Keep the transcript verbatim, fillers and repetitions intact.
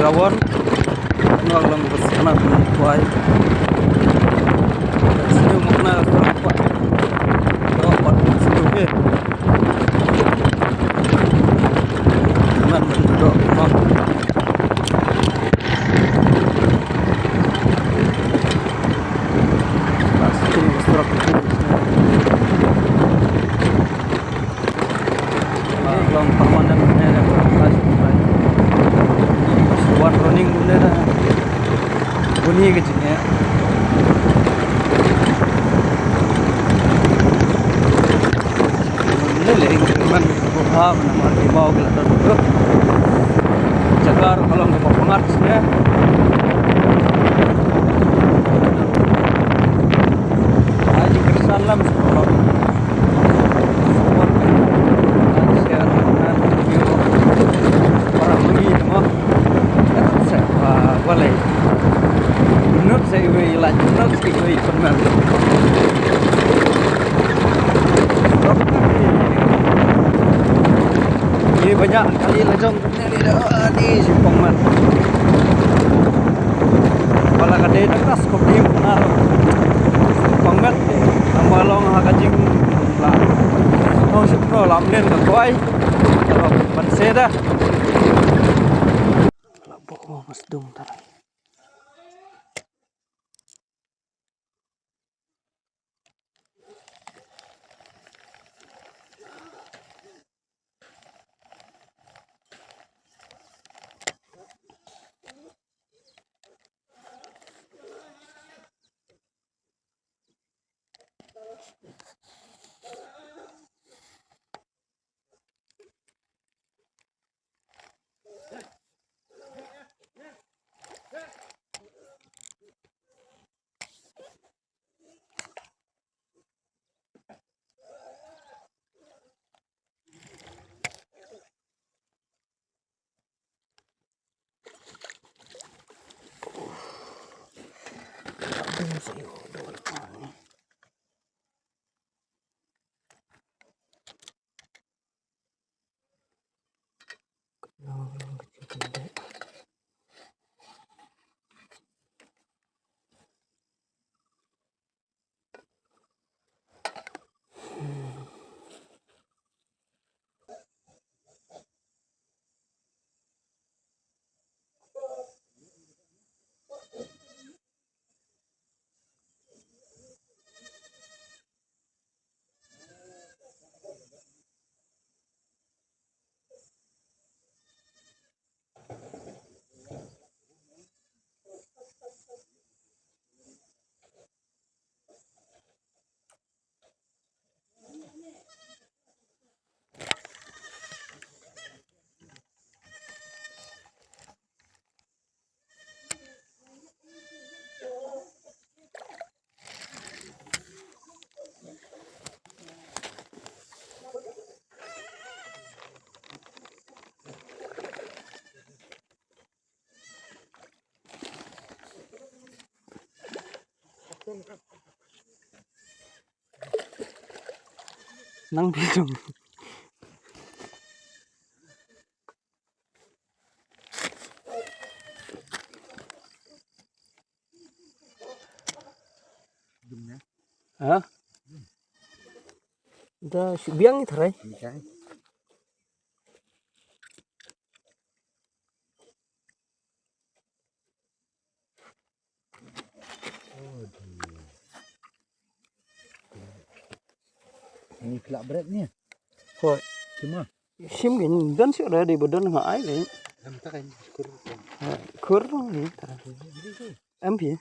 Kawan, nang long bas kana pun tuai. Sini mo na sa pa. Dok pat sini ke. Man man dok mo. Plastik serak. Long permanent ne, ne, one running ne, ne. Buni ke jing, ya. Ne, le, man, ha, mana, mana, mau ke la tu. Jaga, kalau nggak mau pengat, ya. Ai, kesan lam, support. Support. Share, comment, video. Para mami, mo. Sa, ah, walai. Not sa iwei like, not sa iwei comment. Ye banyak kali la jong ne ni da, ah, ni si pong man. Wala ka dei da kas ko kim nar. Pong man. Nang ba long ha ka jing la. Nong sip no lam nen ka kwai. Kalau ban se da. La bok mo mas dung tar. Nang bidung. Ha? Da shu biang ni tharai. Ni pula bret ni. Hoi. Cuma. Sim gin dan sih udah di badan ngai le. Em tak kan kur. Ha, kur ni. Em pi.